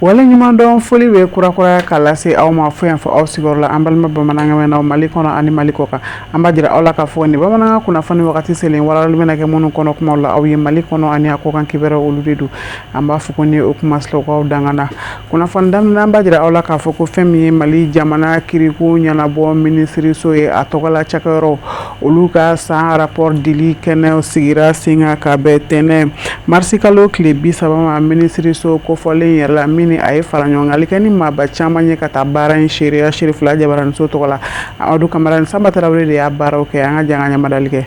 Waleɲumandɔn foli bɛ kurakuraya ka lase aw ma fo yan fɔ aw sigiyɔrɔ la, an balima bamanankan Mali kɔnɔ ani Mali kɔ kan. An b'a jira aw la k'a fɔ nin bamanankan kunnafoni wagati selen, walali bɛna kɛ minnu kɔnɔ kumaw la aw ye Mali kɔnɔ ani a kɔkan kibaruyaw, olu de don. An b'a fɔ ko ni o kuma aw dangana kunnafoni daminɛ, an b'a jira aw la k'a fɔ ko fɛn min ye Mali jamana kiriko ɲɛnabɔ minisiriso ye, a tɔgɔla cakɛyɔrɔ, olu ka san rapport dili kɛnɛ sigira sen kan ka bɛn tɛnɛn marisikalo tile 30 ma minisiriso kofɔlen yɛrɛ la, min a ye fara ɲɔgɔngali kɛ ni maaba caman ye ka taa baara in seereya Serifila Jabaraniso tɔgɔ la. Amadu Kamara ni Sanba Tarawele de y'a baaraw kɛ. An ka jan ka ɲamadali kɛ.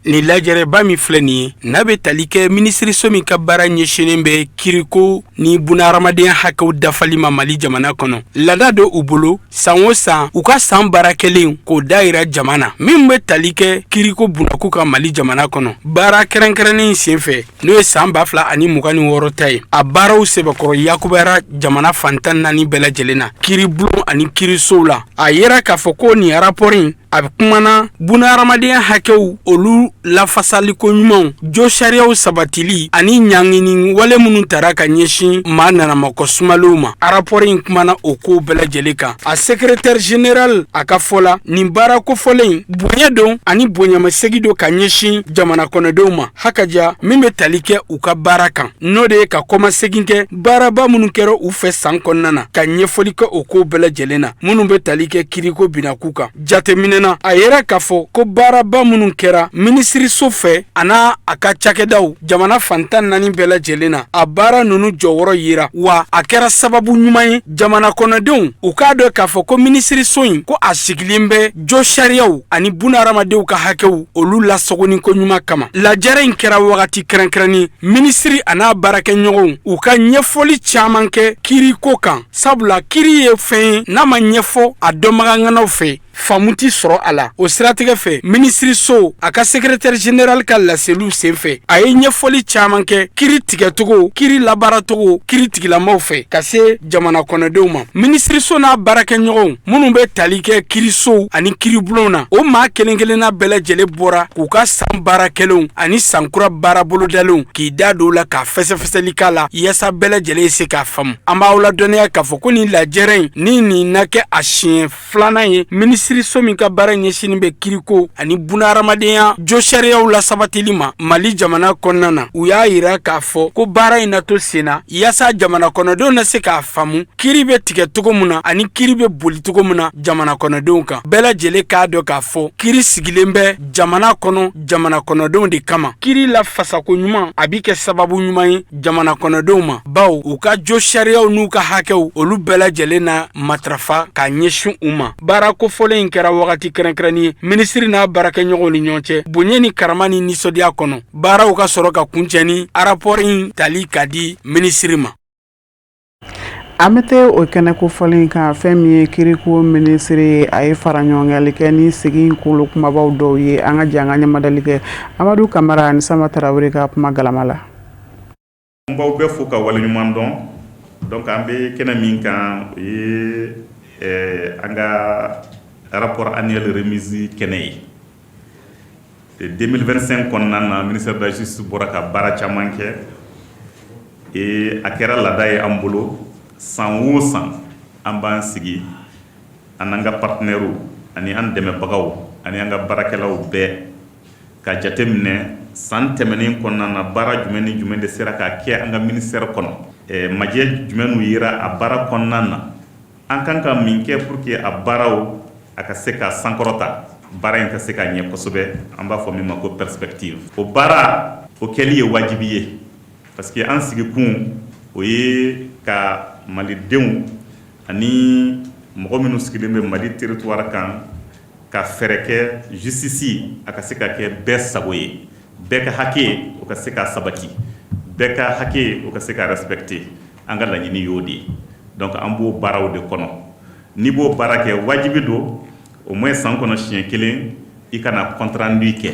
Nin lajɛrɛba min filɛ nin ye, n'a bɛ tali kɛ minisiriso min ka baara ɲɛsinnen bɛ kiriko ni bunahadamadenya hakɛw dafali ma Mali jamana kɔnɔ, laada don u bolo san o san u ka san baara kɛlen k'o dayira jama na, min bɛ tali kɛ kiriko bunakun kan Mali jamana kɔnɔ. Baara kɛrɛnkɛrɛnnen senfɛ, n'o ye san 2026 ta ye, a baaraw sɛbɛkɔrɔ yakubayara jamana fan 14 bɛɛ lajɛlen na, kiribulon ani kirisow la. A yera k'a fɔ ko nin rapport in, a bɛ kumana bunahadamadenya hakɛw olu lafasaliko ɲumanw, jo sariyaw sabatili ani ɲangini wale minnu tara ka ɲɛsin maa nanamakɔ sumalenw ma. Rapport in kumana o kow bɛɛ lajɛlen kan. A secrétaire général a ka fɔ la, nin baara kofɔlen bonya don ani bonyamasegi don ka ɲɛsin jamana kɔnɔdenw ma hakaja, min bɛ tali kɛ u ka baara kan, n'o de ye ka kɔmasegin kɛ baaraba minnu kɛra u fɛ san kɔnɔna na, ka ɲɛfɔli kɛ o kow bɛɛ lajɛlen na minnu bɛ tali kɛ kiriko binakun kan. Jateminɛ na, a yera k'a fɔ ko baaraba minnu kɛra minisiriso fɛ a n'a a ka cakɛdaw jamana fan 14 bɛɛ lajɛlen na, a baara ninnu jɔyɔrɔ yera, wa a kɛra sababu ɲuman ye jamana kɔnɔdenw u k'a dɔn k'a fɔ ko minisiriso in, ko a sigilen bɛ jo sariyaw ani bunahadamadenw ka hakɛw olu lasagoni ko ɲuman kama. Lajɛrɛ in kɛra wagati kɛrɛnkɛrɛnnen minisiri a n'a baarakɛɲɔgɔnw u ka ɲɛfɔli caman kɛ kiriko kan, sabula kiri ye fɛn ye, n'a ma ɲɛfɔ a dɔnbaga ŋanaw fɛ, faamu ti sɔrɔ a la. O siratigɛ fɛ, minisiriso a ka secrétaire général ka laseliw senfɛ, a ye ɲɛfɔli caman kɛ kiri tigɛcogo, kiri labaaracogo kiri tigilamaw fɛ ka se jamana kɔnɔdenw ma. Minisiriso n'a baarakɛɲɔgɔnw minnu bɛ tali kɛ kirisow ani kiribulonw na, o maa kelen kelenna bɛɛ lajɛlen bɔra k'u ka san baara kɛlenw ani sankura baara bolodalenw k'i da don la k'a fɛsɛfɛsɛli k'a la, yaasa bɛɛ lajɛlen ye se k'a faamu. An b'aw ladɔnniya k'a fɔ ko nin lajɛrɛ in ni nin na kɛ a siɲɛ filanan ye minisiriso min ka baara ɲɛsinnen bɛ kiriko ani bunahadamadenya josariyaw lasabatili ma Mali jamana kɔnɔna na. U y'a yira k'a fɔ ko baara in na to senna yaasa jamana kɔnɔdenw na se k'a faamu kiri bɛ tigɛ cogo min na ani kiri bɛ boli cogo min na jamana kɔnɔdenw kan. Bɛɛ lajɛlen k'a dɔn k'a fɔ kiri sigilen bɛ jamana kɔnɔ jamana kɔnɔdenw de kama. Kiri lafasako ɲuman, a bi kɛ sababu ɲuman ye jamana kɔnɔdenw ma, bawo u ka jo sariyaw n'u ka hakɛw olu bɛɛ lajɛlen na matarafa ka ɲɛsin u ma. Baara kofɔlen in kɛra wagati kɛrɛnkɛrɛnnin ye minisiri n'a baarakɛɲɔgɔnw ni ɲɔgɔn cɛ, bonya ni karama ni nisɔndiya kɔnɔ. Baaraw ka sɔrɔ ka kuncɛ ni rapport in tali ka di minisiri ma. An bɛ taa o kɛnɛ kofɔlen kan. Fɛn min ye kiriko minisiri ye, a ye fara ɲɔgɔnkali kɛ ni sigi kolo kumabaw dɔw ye. An ka jan an ka ɲamadali kɛ Amadu Kamara ani Sama Tarawele ka kuma galama la. N b'aw bɛɛ fo ka waleɲuman dɔn. Donc an bɛ kɛnɛ min kan, o ye an ka rapport annuel remise kɛnɛ ye. 2025 kɔnɔna na, ministère de la Justice bɔra ka baara caman kɛ et a kɛra laada ye an bolo, san o san an b'an sigi an n'an ka partenaires ani an dɛmɛbagaw ani an ka baarakɛlaw bɛɛ ka jate minɛ san tɛmɛnen kɔnɔna na, baara jumɛn ni jumɛn de sera ka kɛ an ka ministère kɔnɔ, majɛ jumɛnw yera a baara kɔnɔna na, an kan ka min kɛ pour que a baaraw a ka se ka sankɔrɔta, baara in ka se ka ɲɛ kosɛbɛ. An b'a fɔ min ma ko perspective. O baara o kɛli ye wajibi ye, parce que an sigikun o ye ka malidenw ani mɔgɔ minnu sigilen bɛ Mali territoire kan, ka fɛɛrɛ kɛ justice a ka se ka kɛ bɛɛ sago ye, bɛɛ ka hakɛ o ka se ka sabati, bɛɛ ka hakɛ o ka se ka respecter. An ka laɲini y'o de ye. Donc an b'o baaraw de kɔnɔ. N'i b'o baara kɛ, wajibi don au moins san kɔnɔ siɲɛ kelen i kana compte rendu kɛ,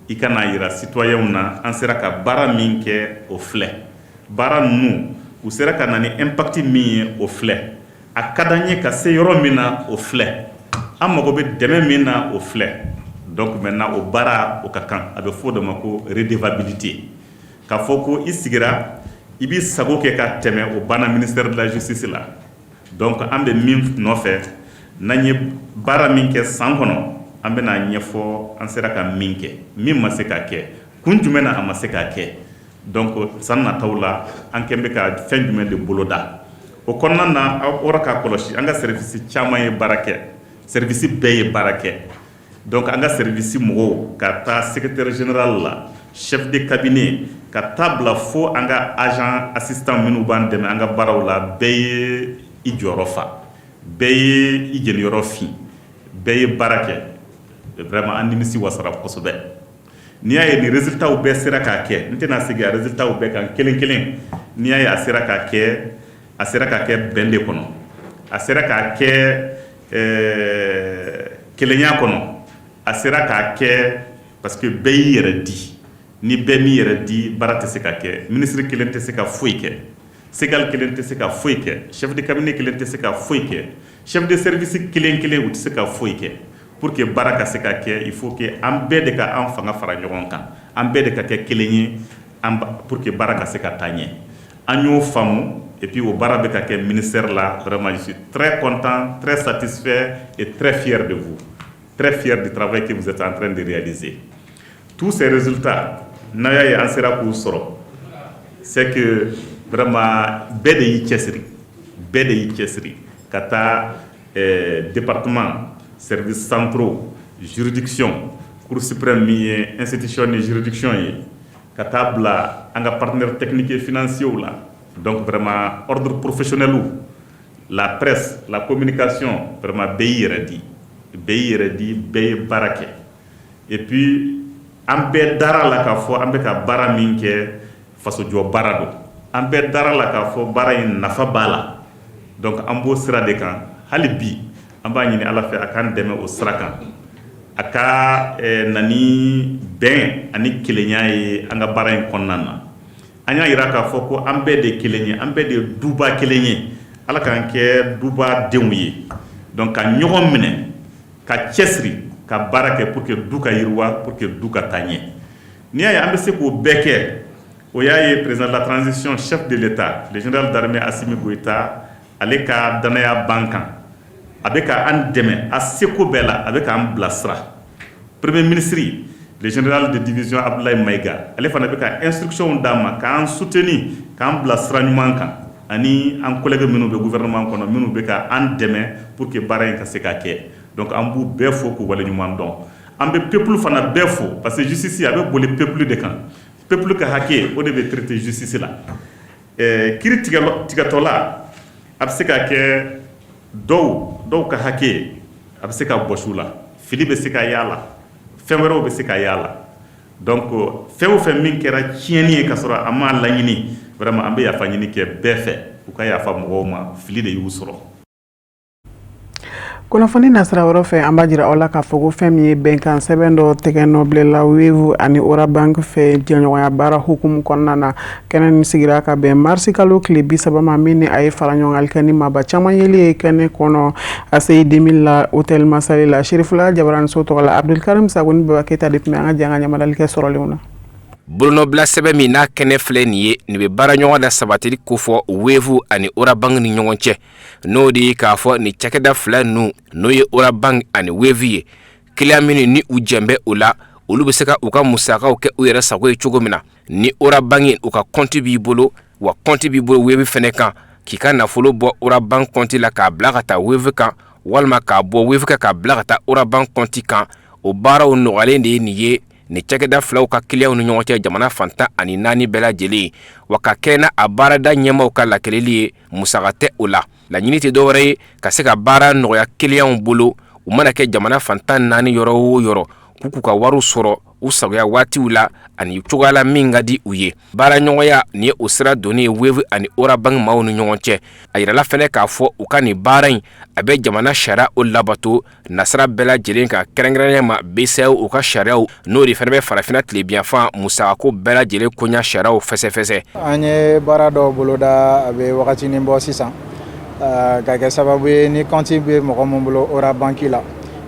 i kana yira citoyenw na an sera ka baara min kɛ, o filɛ, baara ninnu u sera ka na ni impact min ye, o filɛ, a ka d'an ye ka se yɔrɔ min na, o filɛ, an mago bɛ dɛmɛ min na, o filɛ. Donc maintenant o baara o ka kan, a bɛ fɔ o de ma ko redevabilité, k'a fɔ ko i sigira i I b'i sago kɛ ka tɛmɛ, o banna ministère de la Justice la. Donc an bɛ min nɔfɛ, n'an ye baara min kɛ san kɔnɔ, an bɛna ɲɛfɔ an sera ka min kɛ, min ma se ka kɛ, kun jumɛn na a ma se ka kɛ. Donc san nataw la, an kɛn bɛ ka fɛn jumɛn de boloda? O kɔnɔna na, aw bɔra k'a kɔlɔsi, an ka service caman ye baara kɛ, service bɛɛ ye baara kɛ. Donc an ka service mɔgɔw, ka taa secrétaire général la, chef de cabinet, ka taa bila fo an ka agent assistant minnu b'an dɛmɛ an ka baaraw la, bɛɛ ye i jɔyɔrɔ fa, bɛɛ ye i jeniyɔrɔ fin, bɛɛ ye baara kɛ. Vraiment, an nimisi wasara kosɛbɛ. N'i y'a ye nin résultat bɛɛ sera k'a kɛ, n tɛna segin a résultat bɛɛ kan kelen kelen. N'i y'a ye a sera k'a kɛ, a sera ka kɛ bɛn de kɔnɔ, a sera k'a kɛ kelenya kɔnɔ, a sera k'a kɛ parce que bɛɛ y'i yɛrɛ di. Ni bɛɛ m'i yɛrɛ di, baara tɛ se ka kɛ. Ministre kelen tɛ se ka foyi kɛ, SEGAL kelen tɛ se ka foyi kɛ, chef de cabinet kelen tɛ se ka foyi kɛ, chef de service kelen kelen, u tɛ se ka foyi kɛ. Pour que baara ka se ka kɛ, il faut que an bɛɛ de ka an fanga fara ɲɔgɔn kan, an bɛɛ de ka kɛ kelen ye pour que baara ka se ka taa ɲɛ. An y'o faamu et puis o baara bɛ ka kɛ ministère la. Vraiment, je suis très content, très satisfait et très fier de vous, très fier du travail que vous êtes en train de réaliser. Tous ces résultats, n'a y'a ye an sera k'u sɔrɔ, c'est que vraiment bɛɛ de y'i cɛsiri, bɛɛ de y'i cɛsiri, ka taa département, services centraux, juridiction, Cour suprême min ye institution ni juridiction ye, ka taa bila an ka partenaires techniques et financiers la. Donc vraiment, ordre professionnel, la presse, la communication, vraiment bɛɛ y'i yɛrɛ di, bɛɛ y'i yɛrɛ di, bɛɛ ye baara kɛ. Et puis an bɛɛ dara la k'a fɔ an bɛ ka baara min kɛ, fasojɔ baara don. An bɛɛ dara la k'a fɔ baara in nafa b'a la. Donc an b'o sira de kan. Hali bi, an b'a ɲini Ala fɛ a k'an dɛmɛ o sira kan, a ka na ni bɛn ani kelenya ye an ka baara in kɔnɔna na. An y'a jira k'a fɔ ko an bɛɛ de kelen ye, an bɛɛ de ye duba kelen ye. Ala k'an kɛ duba denw ye. Donc ka ɲɔgɔn minɛ, ka cɛsiri, ka baara kɛ pour que du ka yiriwa, pour que du ka taa ɲɛ. N'i y'a ye an bɛ se k'o bɛɛ kɛ, o y'a ye président de la Transition, chef de l'État, le général d'armée Assimi Goïta, ale ka danaya b'an kan, a bɛ ka an dɛmɛ a seko bɛɛ la, a bɛ k'an bilasira. Premier ministre, le général de division Abdoulaye Maïga, ale fana bɛ ka instruction d'an ma k'an soutenir, k'an bila sira ɲuman kan, ani an collègue minnu bɛ gouvernement kɔnɔ, minnu bɛ ka an dɛmɛ pour que baara in ka se ka kɛ. Donc an b'u bɛɛ fo k'u waleɲuman dɔn. An bɛ peuple fana bɛɛ fo, parce que justice a bɛ boli peuple de kan. Peuple ka hakɛ, o de bɛ traiter justice la. Kiiri tigɛtɔla, a bɛ se ka kɛ dɔw ka hakɛ a bɛ se ka bɔsi u la, fili bɛ se ka y'a la, fɛn wɛrɛw bɛ se ka y'a la. Donc fɛn o fɛn min kɛra tiɲɛni ye ka sɔrɔ a ma laɲini, vraiment an bɛ yafa ɲini kɛ bɛɛ fɛ, u ka yafa mɔgɔw ma, fili de y'u sɔrɔ. Kunnafoni nasira wɛrɛ fɛ, an b'a jira aw la k'a fɔ ko fɛn min ye bɛnkan sɛbɛn dɔ tɛgɛ nɔ bila Wave ani Orabank fɛ jɛɲɔgɔnya baara hukumu kɔnɔna na, kɛnɛ nin sigira ka bɛn marisi kalo tile 30 ma, min ni a ye fara ɲɔgɔngali kɛ ni maaba caman yeli ye kɛnɛ kɔnɔ ACI 2000 la, hôtel Masali la. Serifula Jabaraniso tɔgɔ la, Abdulkarim Sago ni Baba Keyita de tun bɛ an ka jɛ an ka ɲamadali kɛ sɔrɔlenw na. Bolonɔbila sɛbɛn min n'a kɛnɛ filɛ nin ye, nin bɛ baara ɲɔgɔn da sabatili kofɔ Wave ani Orabank ni ɲɔgɔn cɛ. N'o de ye k'a fɔ nin cakɛda fila ninnu, n'o ye Orabank ani Wave ye, kiliyan minnu ni u jɛn bɛ o la, olu bɛ se ka u ka musakaw kɛ u yɛrɛ sago ye cogo min na. Ni Orabank, u ka kɔnti b'i bolo, wa kɔnti b'i bolo Wave fɛnɛ kan, k'i ka nafolo bɔ Orabank kɔnti la k'a bila ka taa Wave kan, walima k'a bɔ Wave kan k'a bila ka taa Orabank kɔnti kan, o baaraw nɔgɔyalen de ye nin ye nin cakɛda filaw ka kiliyanw ni ɲɔgɔn cɛ jamana fan 14 bɛɛ lajɛlen. Wa ka kɛ na a baarada ɲɛmaw ka lakaleli ye, musaka tɛ o la. Laɲini tɛ dɔwɛrɛ ye ka se ka baara nɔgɔya kiliyanw bolo, u mana kɛ jamana fan 14 yɔrɔ o yɔrɔ, k'u ka wariw sɔrɔ u sagoya waatiw la ani cogoya la min ka di u ye. Baaraɲɔgɔnya nin ye o sira donni ye Wave ani Orabank maaw ni ɲɔgɔn cɛ. A yirala fɛnɛ k'a fɔ u ka nin baara in, a bɛ jamana sariya o labato nasira bɛɛ lajɛlen kan, kɛrɛnkɛrɛnnenya ma BCEAO u ka sariyaw, n'o de fana bɛ farafinna tilebinyanfan musakako bɛɛ lajɛlen koɲa sariyaw fɛsɛfɛsɛ. An ye baara dɔw boloda, a bɛ wagatinin bɔ sisan, ka kɛ sababu ye ni kɔnti bɛ mɔgɔ min bolo Orabank la,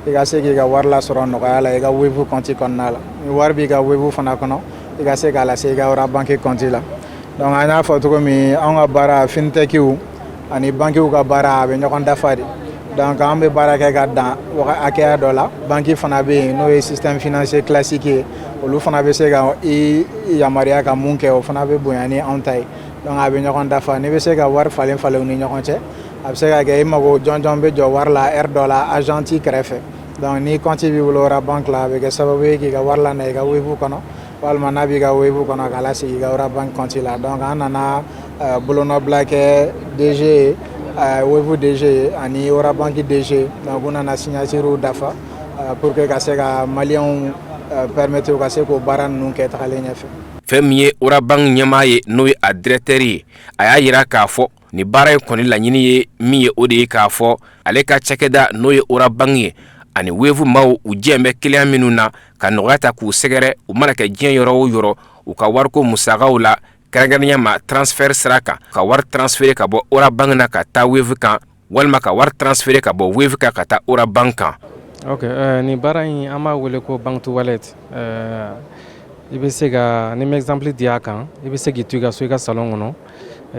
i ka se k'i ka wari lasɔrɔ nɔgɔya la i ka Wave kɔnti kɔnɔna la. Ni wari b'i ka Wave fana kɔnɔ, i ka se k'a lase i ka Orabank kɔnti la. Donc an y'a fɔ cogo min, anw ka baara, fintechw ani bankiw ka baara, a bɛ ɲɔgɔn dafa de. Donc an bɛ baara kɛ ka dan hakɛya dɔ la. Banki fana bɛ yen, n'o ye système financier classique ye, olu fana bɛ se ka i yamaruya ka mun kɛ, o fana bɛ bonya ni anw ta ye. Donc a bɛ ɲɔgɔn dafa. N'i bɛ se ka wari falen falen u ni ɲɔgɔn cɛ, a bɛ se ka kɛ i mago jɔnjɔn bɛ jɔ wari la heure dɔ la, agent t'i kɛrɛfɛ. Donc ni compte b'i bolo Orabank la, a bɛ kɛ sababu ye k'i ka wari lana i ka Wave kɔnɔ, walima n'a b'i ka Wave kɔnɔ, k'a lasegin i ka Orabank compte la. Donc an nana bolonɔbila kɛ DG ye, Wave DG ani Orabank DG. Donc u nana signature dafa pour que ka se ka maliyɛnw permettre u ka se k'o baara ninnu kɛ tagalen ɲɛfɛ. Fɛn min ye Orabank ɲɛmaa ye, n'o ye a directeur ye, a y'a jira k'a fɔ nin baara in kɔni laɲini ye min ye, o de ye k'a fɔ ale ka cakɛda, n'o ye Orabank ye, ani Wave maaw, u jɛ bɛ kelenya minnu na, ka nɔgɔya ta k'u sɛgɛrɛ, u mana kɛ diɲɛ yɔrɔ o yɔrɔ, u ka wariko musakaw la, kɛrɛnkɛrɛnnenya ma transfert sira kan, ka wari transférer ka bɔ Orabank na ka taa Wave kan, walima ka wari transférer ka bɔ Wave kan ka taa Orabank kan. Ok, nin baara in, an b'a wele ko bank to wallet. I bɛ se ka, ni n exemple di a kan, i bɛ se k'i to i ka so, i ka salon kɔnɔ,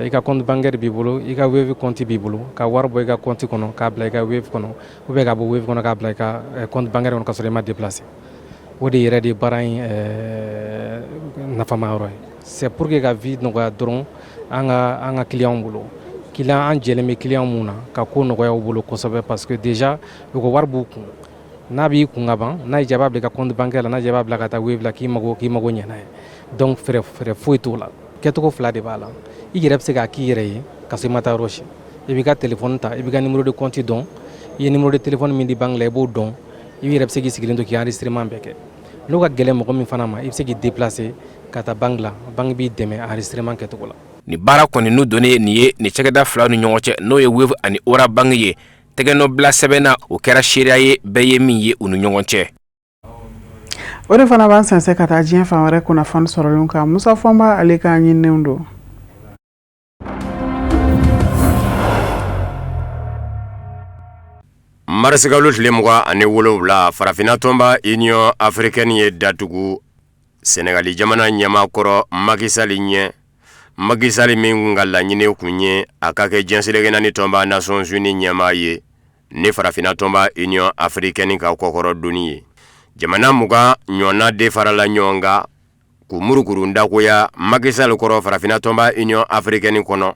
i ka compte bancaire b'i bolo, i ka Wave compte b'i bolo, ka wari bɔ i ka compte kɔnɔ k'a bila i ka Wave kɔnɔ, ou bien ka bɔ Wave kɔnɔ k'a bila i ka compte bancaire kɔnɔ, ka sɔrɔ i ma déplacer. O de yɛrɛ de ye baara in nafama yɔrɔ ye. C'est pour que ka vie nɔgɔya dɔrɔn an ka clients bolo. Client, an jɛlen bɛ client mun na, ka ko nɔgɔya u bolo kosɛbɛ, parce que déjà u ka wari b'u kun. N'a b'i kun ka ban, n'a y'i diya, i b'a bila i ka compte bancaire la, n'a diya, i b'a bila ka taa Wave la, k'i mago ɲɛ n'a ye. Donc fɛɛrɛ fɛɛrɛ foyi t'o la. Kɛcogo fila de b'a la. I yɛrɛ bɛ se k'a k'i yɛrɛ ye ka sɔrɔ i ma taa yɔrɔ si. I b'i ka téléphone ta, i b'i ka numéro de compte dɔn, i ye numéro de téléphone min di banque la, i b'o dɔn. I yɛrɛ bɛ se k'i sigilen to k'i enregistrement bɛɛ kɛ. N'o ka gɛlɛn mɔgɔ min fana ma, i bɛ se k'i déplacer ka taa banque la, banque b'i dɛmɛ enregistrement kɛcogo la. Nin baara kɔni n'u donnen nin ye nin cakɛda fila ni ɲɔgɔn cɛ, n'o ye Wave ani Orabank ye, tɛgɛnɔbila sɛbɛn na, o kɛra seereya ye, bɛɛ ye min ye u ni ɲɔgɔn cɛ. O de fana b'an sɛnsɛn ka taa diɲɛ fan wɛrɛ kunnafoni sɔrɔlenw kan. Musa Fɔnba, ale ka ɲininiw don. Marisikalo tile 27, Farafinna tɔnba Union africaine ye datugu Senegali jamana ɲɛmaa kɔrɔ Macky Sall ɲɛ. Macky Sall min kun ka laɲini kun ye a ka kɛ diɲɛ seleke naani tɔnba Nations Unies ɲɛmaa ye ni Farafinna tɔnba Union africaine ka kɔkɔrɔ donni ye. Jamana 20 ɲɔgɔnna de farala ɲɔgɔn kan k'u murukuru dakoya Macky Sall kɔrɔ Farafinna tɔnba Union africaine kɔnɔ.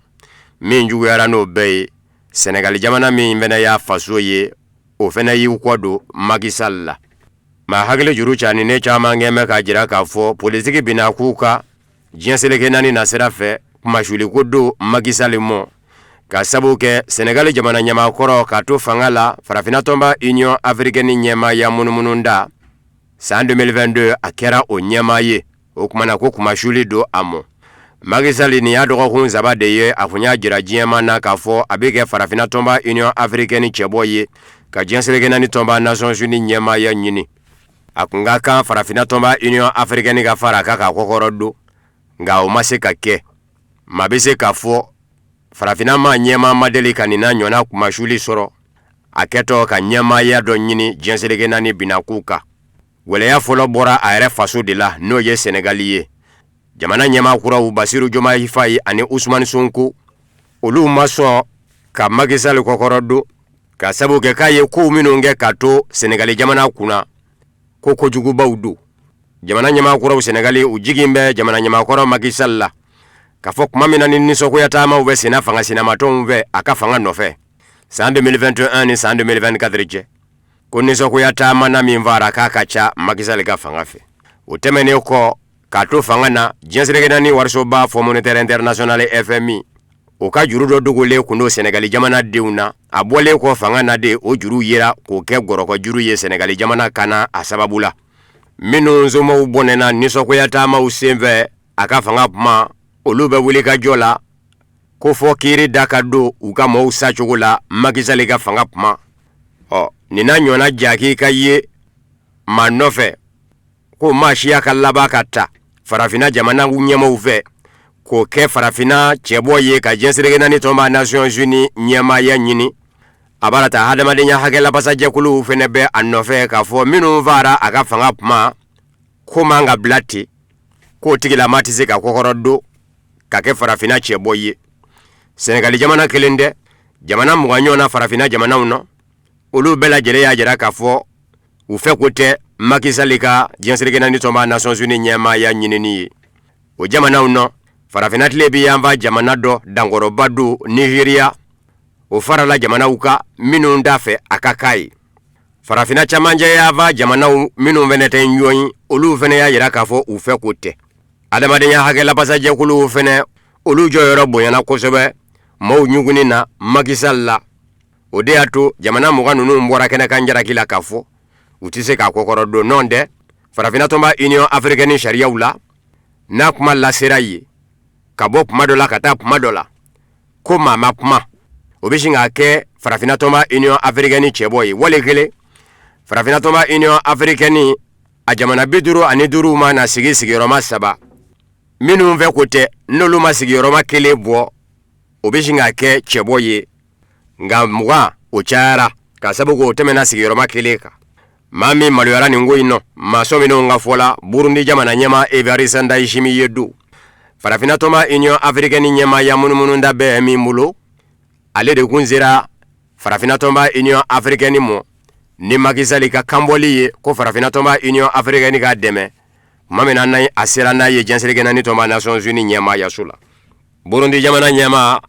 Min juguyara n'o bɛɛ ye, Senegali jamana min fana y'a faso ye, o fana y'i kɔ don Macky Sall la. Maa hakili juru ca ni ne caman kɛn bɛ k'a jira k'a fɔ politiki bina k'u ka diɲɛ seleke naani na sira fɛ, kumasuli ko don Macky Sall mɔ, ka sabu kɛ Senegali jamana ɲɛmaa kɔrɔ k'a to fanga la Farafinna tɔnba Union africaine ɲɛmaaya munumunu da san 2022, a kɛra o ɲɛmaa ye. O tuma na ko kumasuli don a mɔ Macky Sall. Nin y'a dɔgɔkun 3 de ye, a kun y'a jira diɲɛma na k'a fɔ a bɛ kɛ Farafinna tɔnba Union africaine cɛbɔ ye ka diɲɛ seleke naani tɔnba Nations Unies ɲɛmaaya ɲini. A kun ka kan Farafinna tɔnba Union africaine ka fara a kan k'a kɔkɔrɔ don, nka o ma se ka kɛ. Maa bɛ se k'a fɔ Farafinna maa ɲɛmaa ma deli ka nin n'a ɲɔgɔnna kumasuli sɔrɔ a kɛtɔ ka ɲɛmaaya dɔ ɲini diɲɛ seleke naani binakun kan. Gwɛlɛya fɔlɔ bɔra a yɛrɛ faso de la, n'o ye Senegali ye. Jamana ɲɛmaa kuraw Basiru Jomayi Fayi ani Usumani Sonko, olu ma sɔn ka Macky Sall kɔkɔrɔ don, ka sabu kɛ k'a ye kow minnu kɛ ka to Senegali jamana kunna, ko kojugubaw don. Jamana ɲɛmaa kuraw Senegali, u jigin bɛ jamana ɲɛmaa kɔrɔ Macky Sall la k'a fɔ tuma min na ni nisɔngoya taamaw bɛ senna fanga sinamatɔnw fɛ a ka fanga nɔfɛ san 2021 ni san 2024 cɛ, ko nisɔngoya taama na min fara k'a ka ca Macky Sall ka fanga fɛ. O tɛmɛnen kɔ k'a to fanga na, diɲɛ seleke naani warisoba Fonds monétaire international FMI, o ka juru dɔ dogolen kun don Senegali jamana denw na. A bɔlen kɔ fanga na de, o juru yera k'o kɛ gɔrɔkɔ juru ye Senegali jamana kan na. A sababu la, minnu somɔgɔw bɔnɛna nisɔngoya taamaw senfɛ a ka fanga kuma, olu bɛ wuli ka jɔ la ko fɔ kiiri da ka don u ka mɔgɔw sacogo la Macky Sall ka fanga kuma. Ɔ nin n'a ɲɔgɔnna jaki ka ye maa nɔfɛ ko maa siya ka laban ka ta Farafinna jamana ɲɛmaaw fɛ k'o kɛ Farafinna cɛbɔ ye ka diɲɛ seleke naani tɔnba Nations Unies ɲɛmaaya ɲini. A b'a ta hadamadenya hakɛ labasajɛkuluw fɛnɛ bɛ a nɔfɛ k'a fɔ minnu fara a ka fanga kuma ko man ka bila ten, k'o tigilama tɛ se ka kɔkɔrɔ don. ka kɛ farafinna cɛbɔ ye. Sɛnɛgali jamana kelen tɛ, jamana 20 ɲɔgɔn na farafinna jamanaw nɔ, olu bɛɛ lajɛlen y'a jira k'a fɔ u fɛ ko tɛ Macky Sall ka diɲɛ seleke naani tɔnba Nations Unies ɲɛmaaya ɲinini ye. O jamanaw nɔ, farafinna tilebin yanfan jamana dɔ dankɔrɔba don Nizeriya, o farala jamanaw kan minnu t'a fɛ a ka k'a ye. Farafinna camancɛ yanfan jamanaw minnu fɛnɛ tɛ ɲɔgɔn ye, olu fɛnɛ y'a jira k'a fɔ u fɛ ko tɛ. Adamadenya hakɛ labasajɛkuluw fɛnɛ, olu jɔyɔrɔ bonyana kosɛbɛ maaw ɲugunni na Macky Sall la. O de y'a to jamana 20 ninnu bɔra kɛnɛkan jalaki la k'a fɔ u tɛ se k'a kɔkɔrɔdon. Nɔ tɛ farafinna tɔnba Union africaine sariyaw la, n'a kuma lasera ye ka bɔ kuma dɔ la ka taa kuma dɔ la, ko maa ma kuma, o bɛ sin k'a kɛ farafinna tɔnba Union africaine cɛbɔ ye. Wale kelen farafinna tɔnba Union africaine a jamana 55 mana na sigi sigiyɔrɔma saba, minnu fɛ ko tɛ, n'olu ma sigiyɔrɔma kelen bɔ, o bɛ sin k'a kɛ cɛbɔ ye. Nka 20 o cayara ka sabu k'o tɛmɛna sigiyɔrɔma kelen kan. Maa min maloyara nin ko in nɔ, maa sɔminenw ka fɔ la, Burundi jamana ɲɛmaa Evariste Ndayishimiye don. Farafinna tɔnba Union africaine ɲɛmaaya munumunuda bɛ min bolo, ale de kun sera farafinna tɔnba Union africaine mɔ ni Macky Sall ka kanbɔli ye ko farafinna tɔnba Union africaine k'a dɛmɛ tuma min na a sera n'a ye diɲɛ seleke naani tɔnba Nations Unies ɲɛmaayaso la. Burundi jamana ɲɛmaa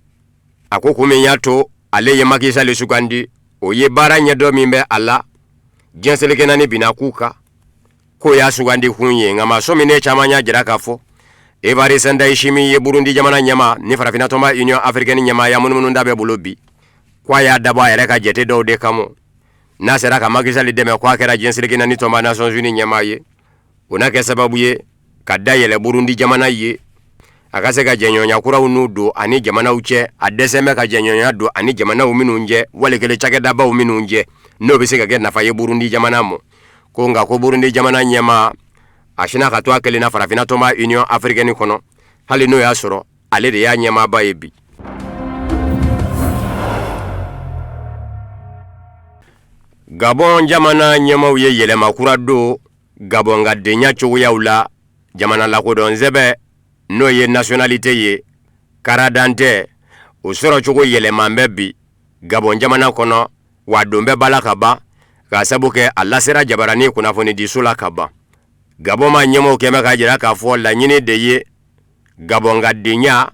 a ko kun min y'a to ale ye Macky Sall sugandi, o ye baara ɲɛdɔn min bɛ a la diɲɛ seleke naani binna k'u kan, k'o y'a sugandi kun ye. Nka maa sɔminen caman y'a jira k'a fɔ Evariste Ndayishimiye Burundi jamana ɲɛmaa ni farafinna tɔnba Union africaine ɲɛmaaya munumunuda bɛ bolo bi, ko a y'a dabɔ a yɛrɛ ka jate dɔw de kama. N'a sera ka Macky Sall dɛmɛ ko a kɛra diɲɛ seleke naani tɔnba Nations Unies ɲɛmaa ye, o n'a kɛ sababu ye ka da yɛlɛ Burundi jamana ye, a ka se ka jɛɲɔgɔnya kuraw n'u don ani jamanaw cɛ, a dɛsɛ bɛ ka jɛɲɔgɔnya don ani jamanaw minnu cɛ, wali kelen cakɛdabaw minnu cɛ, n'o bɛ se ka kɛ nafa ye Burundi jamana ma. Ko nka ko Burundi jamana ɲɛmaa a sina ka to a kelen na farafinna tɔnba Union africaine kɔnɔ, hali n'o y'a sɔrɔ ale de y'a ɲɛmaaba ye bi. Gabɔn jamana ɲɛmaaw ye yɛlɛma kura don Gabɔn ka denya cogoyaw la. Jamana lakodɔn sɛbɛn, n'o ye nationalité ye, karadantɛ, o sɔrɔcogo yɛlɛman bɛ bi Gabɔn jamana kɔnɔ, wa don bɛ ba la ka ban, k'a sabu kɛ a lasera jabaranin kunnafonidiso la ka ban. Gabɔn maa ɲɛmaaw kɛmɛ k'a jira k'a fɔ laɲini de ye Gabɔn ka denya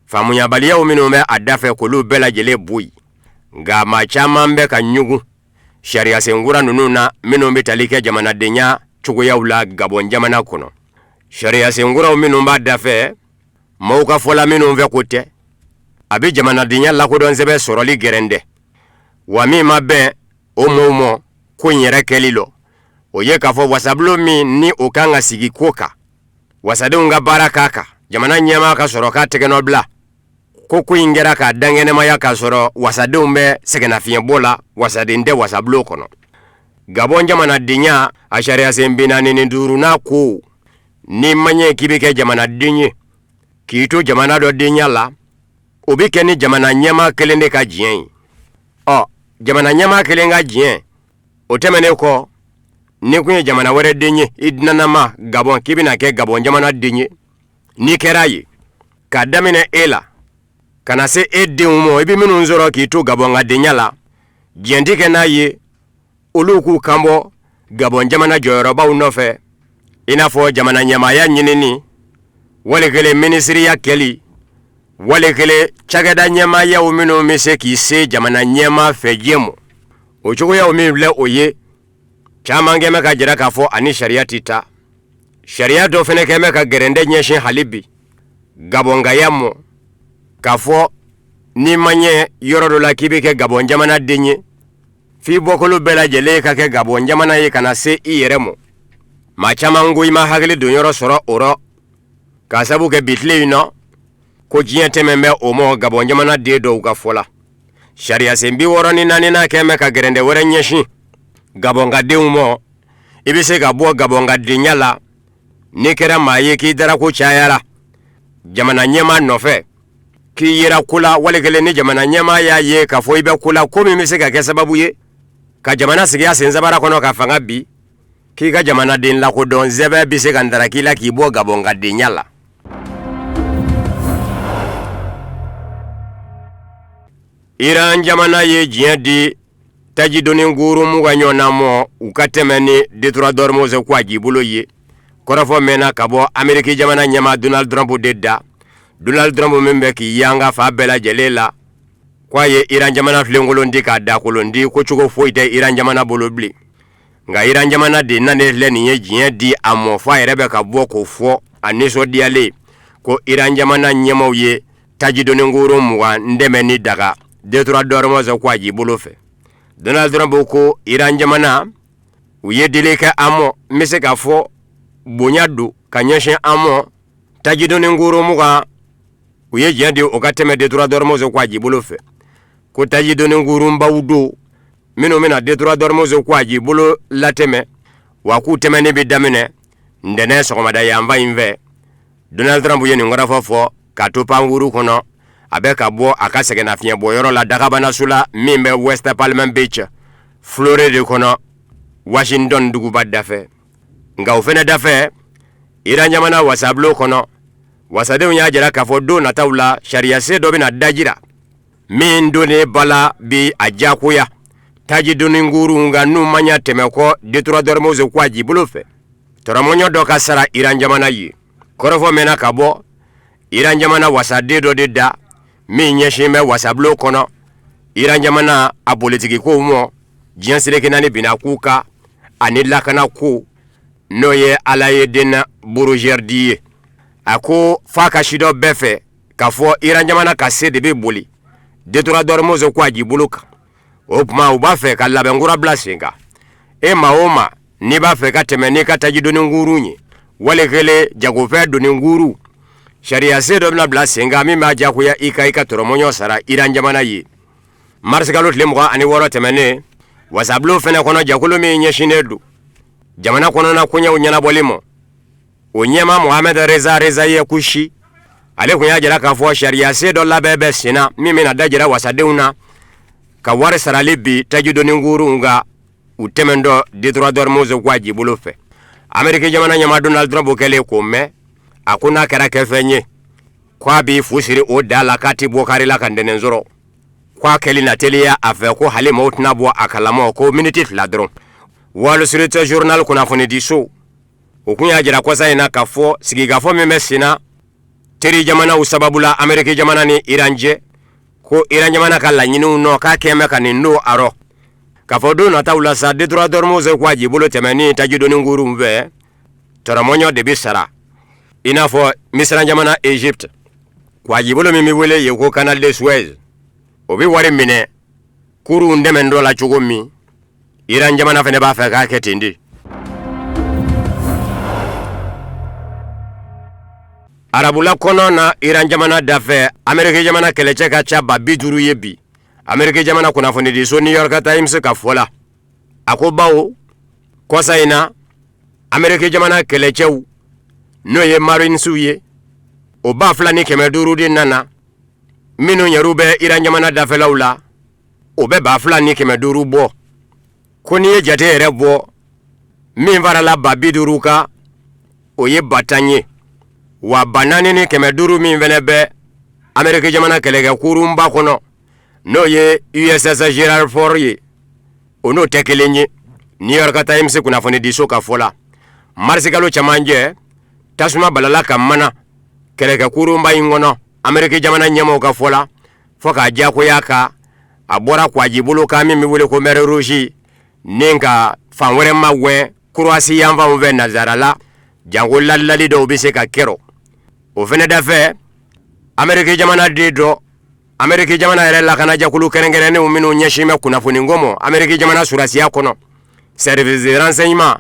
faamuyabaliyaw minnu bɛ a dafɛ k'olu bɛɛ lajɛlen bɔ yen. Nka maa caman bɛ ka ɲugun sariyasen kura ninnu na minnu bɛ tali kɛ jamanadenya cogoyaw la Gabɔn jamana kɔnɔ. Sariyasen kuraw minnu b'a dafɛ, maaw ka fɔ la minnu fɛ ko tɛ, a bɛ jamanadenya lakodɔn sɛbɛn sɔrɔli gɛrɛndɛ, wa min ma bɛn o maaw ma ko in yɛrɛ kɛli lɔ, o ye k'a fɔ wasabulon min ni o kan ka sigi ko kan, wasadenw ka baara k'a kan, jamana ɲɛmaa ka sɔrɔ k'a tɛgɛnɔ bila ko ko in kɛra k'a dankɛnɛmaya k'a sɔrɔ wasadenw bɛ sɛgɛnnafiɲɛbɔ la, wasaden tɛ wasabulon kɔnɔ. Gabɔn jamanadenya a sariyasen 45nan ko n'i ma ɲɛ k'i bɛ kɛ jamanaden ye k'i to jamana dɔ denya la, o bɛ kɛ ni jamana ɲɛmaa kelen de ka diɲɛ ye. Ɔ, jamana ɲɛmaa kelen ka diɲɛ o tɛmɛnen kɔ, n'i kun ye jamana wɛrɛ den ye, i dunanama Gabɔn k'i bɛna kɛ Gabɔn jamana den ye, n'i kɛra ye k'a daminɛ e la ka na se e denw ma, i bɛ minnu sɔrɔ k'i to Gabɔn ka denya la, diɲɛ tɛ kɛ n'a ye olu k'u kanbɔ Gabɔn jamana jɔyɔrɔbaw nɔfɛ, i n'a fɔ jamana ɲɛmaaya ɲinini, wali kelen minisiriya kɛli, wali kelen cakɛda ɲɛmaayaw minnu bɛ se k'i se jamana ɲɛmaa fɛ diɲɛ ma. O cogoyaw min filɛ, o ye caman kɛmɛ ka jira k'a fɔ ani sariya tɛ taa. Sariya dɔ fana kɛmɛ ka gɛrɛndɛ ɲɛsin hali bi Gabɔnkaya mɔ, k'a fɔ n'i ma ɲɛ yɔrɔ dɔ la k'i bɛ kɛ Gabɔn jamana den ye, f'i bɔkolo bɛɛ lajɛlen ka kɛ Gabɔn jamana ye ka na se i yɛrɛ mɔ. Maa caman ko i ma hakili don yɔrɔ sɔrɔ o rɔ, k'a sabu kɛ bi tile in nɔ ko diɲɛ tɛmɛn bɛ o mɔ Gabɔn jamana den dɔw ka fɔ la. Sariyasen 64nan kɛmɛ ka gɛrɛndɛ wɛrɛ ɲɛsin Gabɔn ka denw mɔ. I bɛ se ka bɔ Gabɔn ka denya la n'i kɛra maa ye k'i darako cayara jamana ɲɛmaa nɔfɛ, k'i yera ko la, wali kelen ni jamana ɲɛmaa y'a ye k'a fɔ i bɛ ko la, ko min bɛ se ka kɛ sababu ye ka jamana sigi a sen sabara kɔnɔ ka fanga bin, k'i ka jamanaden lakodɔn sɛbɛn bɛ se ka ndaraki la k'i bɔ Gabɔn ka denya la. Iran jamana ye diɲɛ di tajidoni kurun 20 ɲɔgɔnna ma u ka tɛmɛ ni détroit d'Ormuz kwajibolo ye. Kɔrɔfɔ mɛnna ka bɔ Ameriki jamana ɲɛmaa Donald Trump de da. Donald Trump min bɛ k'i yanga fan bɛɛ lajɛlen la k'a ye Iran jamana filenkolon di k'a dakolon di ko cogo foyi tɛ Iran jamana bolo bilen. Nka Iran jamana de nanen filɛ nin ye diɲɛ di a mɔ f'a yɛrɛ bɛ ka bɔ k'o fɔ a nisɔndiyalen ko Iran jamana ɲɛmaaw ye tajidoni kurun 20 tɛmɛni daga détroit d'Ormuz kwajibolo fɛ. Donald Trump ko Iran jamana u ye dili kɛ an mɔ, n bɛ se k'a fɔ bonya don ka ɲɛsin an mɔ, tajidoni kurun 20 u ye diɲɛ di o ka tɛmɛ détroit d'Ormuz kwajibolo fɛ, ko tajidoni kurunbaw don minnu bɛna détroit d'Ormuz kwajibolo latɛmɛ, wa k'u tɛmɛni bɛ daminɛ ntɛnɛn sɔgɔmada yanfan in fɛ. Donald Trump ye nin kɔrɔfɔ fɔ k'a to pankuru kɔnɔ, a bɛ ka bɔ a ka sɛgɛnnafiɲɛbɔyɔrɔ la dagabanaso la min bɛ West Palm Beach, Floride kɔnɔ, Washington duguba dafɛ. Nka o fɛnɛ dafɛ, Iran jamana wasabulon kɔnɔ, wasadenw y'a jira k'a fɔ don nataw la sariyasen dɔ bɛna dajira min donnen bala bi a diyagoya tajidoni kurun nka n'u ma ɲa tɛmɛ kɔ détroit d'Ormuz kwajibolo fɛ, tɔrɔmɔɲɔ dɔ ka sara Iran jamana ye. Kɔrɔfɔ mɛnna ka bɔ Iran jamana wasaden dɔ de da min ɲɛsin bɛ wasabulon kɔnɔ Iran jamana a politiki kow mɔ, diɲɛ seleke naani binna k'u kan ani lakana ko, n'o ye Alaeddin Boroujerdi ye. A ko f'a ka sidɔn bɛɛ fɛ k'a fɔ Iran jamana ka se de bɛ boli détroit d'Ormuz kwajibolo kan. O tuma u b'a fɛ ka labɛn kura bila sen kan. E maa o maa n'i b'a fɛ ka tɛmɛ n'i ka tajidoni kurun ye, wali kelen jagofɛn doni kurun, sariyasen dɔ bɛna bila sen kan min b'a diyagoya i ka i ka tɔrɔmɔɲɔ sara Iran jamana ye. Marisikalo tile 26 tɛmɛnen, wasabulon fɛnɛ kɔnɔ, jɛkulu min ɲɛsinnen don jamana kɔnɔna koɲɛw ɲɛnabɔli ma, o ɲɛmaa Mohamed Reza Rezaï Kushi, ale tun y'a jira k'a fɔ sariyasen dɔ labɛn bɛ sen na min bɛna dajira wasadenw na ka wari sarali bin tajidoni kurunw kan u tɛmɛntɔ détroit d'Ormuz kwajibolo fɛ. Ameriki jamana ɲɛmaa Donald Trump kɛlen k'o mɛn, a ko n'a kɛra kɛfɛn ye k'a b'i fu siri o da la k'a tɛ bɔ kari la ka ntɛnɛn sɔrɔ, k'a kɛli na teliya a fɛ, ko hali maaw tɛna bɔ a kalama ko miniti 2 dɔrɔn. Wall Street Journal kunnafonidiso o kun y'a jira kɔsa in na k'a fɔ sigikafɔ min bɛ sen na teri jamanaw sababu la Ameriki jamana ni Iran cɛ, ko Iran jamana ka laɲiniw nɔ k'a kɛn bɛ ka nin don a rɔ k'a fɔ don nataw la sa détroit d'Ormuz kwajibolo tɛmɛni tajidoni kurun fɛ, tɔrɔmɔɲɔ de bɛ sara. I n'a fɔ Misira jamana Egypte kwajibolo min bɛ wele yen ko canal de Suez, o bɛ wari minɛ kurun tɛmɛntɔ la cogo min, Iran jamana fana b'a fɛ k'a kɛ ten de. Arabula kɔnɔ na Iran jamana dafɛ, Ameriki jamana kɛlɛcɛ ka ca 50,000 ye bi. Ameriki jamana kunnafonidiso New York Times ka fɔ la, a ko bawo kɔsa in na Ameriki jamana kɛlɛcɛw n'o ye Marinesiw ye, o 2,500 de nana, minnu yɛrɛw bɛ Iran jamana dafɛlaw la, o bɛ 2,500 bɔ. Ko n'i ye jate yɛrɛ bɔ, min farala 50,000 kan, o ye 10,000 ye. Wa 4,500 min fɛnɛ bɛ Ameriki jamana kɛlɛkɛ kurunba kɔnɔ, n'o ye USS Gerald Ford ye, o n'o tɛ kelen ye. New York Times kunnafonidiso ka fɔ la, marisikalo camancɛ tasuma balala ka mana kɛlɛkɛ kurunba in kɔnɔ Ameriki jamana ɲɛmaaw ka fɔ la, fo k'a diyagoya ka a bɔra kwajibolo kan min bɛ wele ko mer Rouge ni ka fan wɛrɛ magɛn Croatie yanfanw fɛ nazara la, janko lalilali dɔw bɛ se ka kɛ rɔ. O fɛnɛ dafɛ, Ameriki jamana den dɔ, Ameriki jamana yɛrɛ lakanajɛkulu kɛrɛnkɛrɛnnenw minnu ɲɛsin bɛ kunnafoniko ma Ameriki jamana surasiya kɔnɔ, service de renseignement,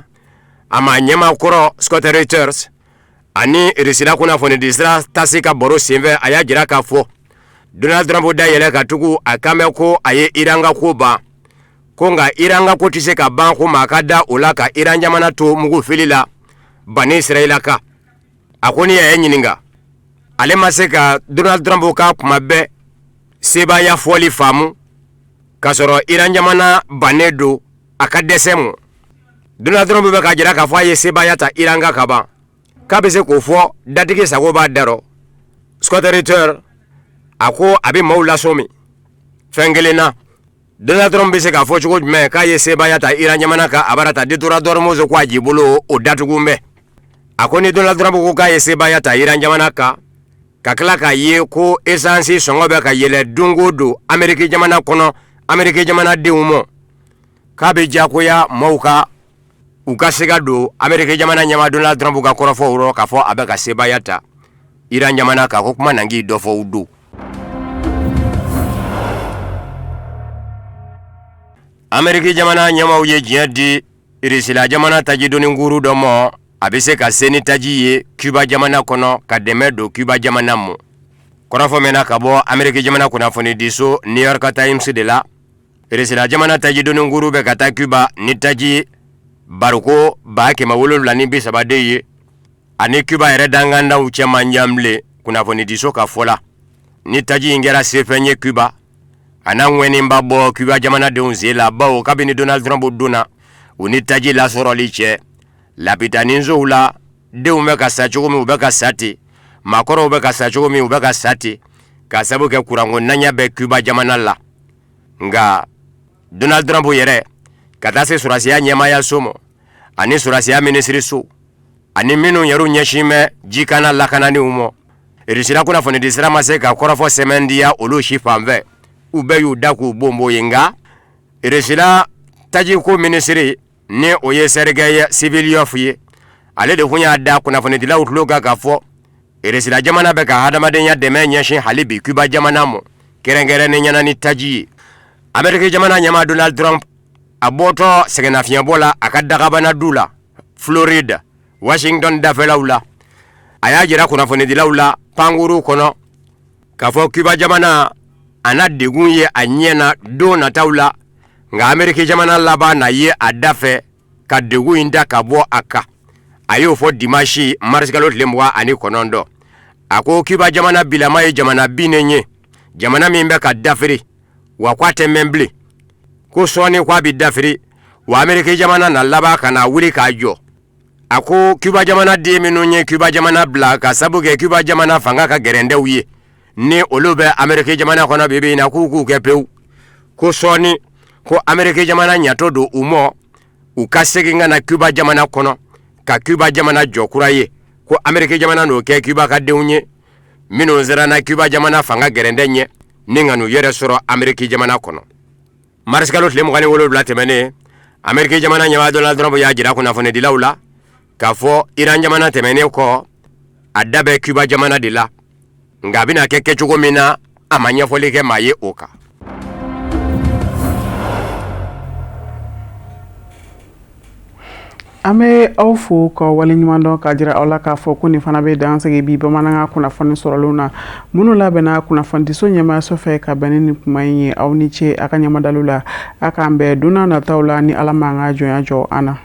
a ma ɲɛmaa kɔrɔ Scott Ritter ani Irisila kunnafonidisira TASS ka baro senfɛ, a y'a jira k'a fɔ Donald Trump da yɛlɛ ka tugu a kan bɛ ko a ye Iran ka ko ban, ko nka Iran ka ko tɛ se ka ban, ko maa ka da o la ka Iran jamana to mugu fili la bani Israɛla kan. A ko ni a ye ɲininka, ale ma se ka Donald Trump ka kuma bɛɛ sebaaya fɔli faamu k'a sɔrɔ Iran jamana bannen don a ka dɛsɛ ma. Donald Trump bɛ k'a jira k'a fɔ a ye sebaaya ta Iran kan ka ban, k'a bɛ se k'o fɔ datigi sago b'a da rɔ. Scott Ritter a ko a bɛ maaw lasɔmi Fɛn kelen na, Donald Trump bɛ se k'a fɔ cogo jumɛn k'a ye sebaaya ta Iran jamana kan a bara ta détroit d'Ormuz ko a jibolo o datugu bɛ. A ko ni Donald Trump ko k'a ye sebaaya ta Iran jamana kan, ka tila k'a ye ko esansi sɔngɔ bɛ ka yɛlɛ don o don Ameriki jamana kɔnɔ Ameriki jamanadenw ma, k'a bɛ diyagoya maaw ka u ka siga don Ameriki jamana ɲɛmaa Donald Trump ka kɔrɔfɔw rɔ k'a fɔ a bɛ ka sebaaya ta Iran jamana kan, ko kuma na k'i dɔ fɔ u don. Ameriki jamana ɲɛmaaw ye diɲɛ di Irisila jamana tajidoni kuru dɔ ma, a bɛ se ka se ni taji ye Cuba jamana kɔnɔ ka dɛmɛ don Cuba jamana ma. Kɔrɔfɔ mɛnna ka bɔ Ameriki jamana kunnafonidiso New York Times de la. Irisila jamana tajidoni kuru bɛ ka taa Cuba ni taji bariko 730 de ye. Ani Cuba yɛrɛ dankandaw cɛ man jan bilen, kunnafonidiso ka fɔ la. Ni taji in kɛra sefɛn ye Cuba, a na ŋɛniba bɔ Cuba jamanadenw sen la, bawo kabini Donald Trump donna u ni taji lasɔrɔli cɛ, lapitanisow la denw bɛ ka sa cogo min, u bɛ ka sa ten, maakɔrɔw bɛ ka sa cogo min, u bɛ ka sa ten, k'a sabu kɛ kuranko ŋaɲa bɛ Cuba jamana la. Nka Donald Trump yɛrɛ ka taa se sɔrɔdasiya ɲɛmaayaso ma ani sɔrɔdasiya minisiriso ani minnu yɛrɛ ɲɛsin bɛ jikana lakananiw ma, Irisila kunnafonidi sira ma se ka kɔrɔfɔ sɛmɛntiya olu si fan fɛ, u bɛɛ y'u da k'u bonbon ye. Nka Irisila tajiko minisiri, ni o ye Sergei Tsivilev ye, ale de tun y'a da kunnafonidilaw tulo kan k'a fɔ Irisila jamana bɛ ka hadamadenya dɛmɛ ɲɛsin hali bi Cuba jamana ma, kɛrɛnkɛrɛnnenya na ni taji ye. Ameriki jamana ɲɛmaa Donald Trump, a bɔtɔ sɛgɛnnafiɲɛbɔ la a ka dagabana du la Floride, Washington dafɛlaw la, a y'a jira kunnafonidilaw la pankuru kɔnɔ k'a fɔ Cuba jamana a na degun ye a ɲɛ na don nataw la, nka Ameriki jamana laban na ye a da fɛ ka degun in ta ka bɔ a kan. A y'o fɔ dimanche marisikalo tile 29. A ko Cuba jamana bilama ye jamana binnen ye, jamana min bɛ ka dafiri, wa k'a tɛ mɛn bilen, ko sɔɔni k'a bɛ dafiri, wa Ameriki jamana na laban ka na wuli k'a jɔ. A ko Cuba jamana den minnu ye Cuba jamana bila ka sabu kɛ Cuba jamana fanga ka gɛrɛntɛw ye, ni olu bɛ Ameriki jamana kɔnɔ bi bi in na, k'u k'u kɛ pewu, ko sɔɔni ko Ameriki jamana ɲatɔ don u mɔ, u ka segin ka na Cuba jamana kɔnɔ ka Cuba jamana jɔ kura ye, ko Ameriki jamana n'o kɛ Cuba ka denw ye minnu siranna Cuba jamana fanga gɛrɛntɛ ɲɛ ni ka n'u yɛrɛ sɔrɔ Ameriki jamana kɔnɔ. Marisikalo tile 27 tɛmɛnen, Ameriki jamana ɲɛmaa Donald Trump y'a jira kunnafonidilaw la k'a fɔ Iran jamana tɛmɛnen kɔ, a da bɛ Cuba jamana de la, nka a bɛna kɛ kɛcogo min na, a ma ɲɛfɔli kɛ maa ye o kan. An bɛ aw fo ka waleɲuman dɔn k'a jira aw la k'a fɔ ko nin fana bɛ dan sigi bi bamanankan kunnafoni sɔrɔlenw na minnu labɛnna kunnafonidiso ɲɛmaayaso fɛ ka bɛn ni nin kuma in ye. Aw ni ce a ka ɲɛmadaliw la. A k'an bɛn don nataw la ni Ala m'an ka jɔnya jɔ an na.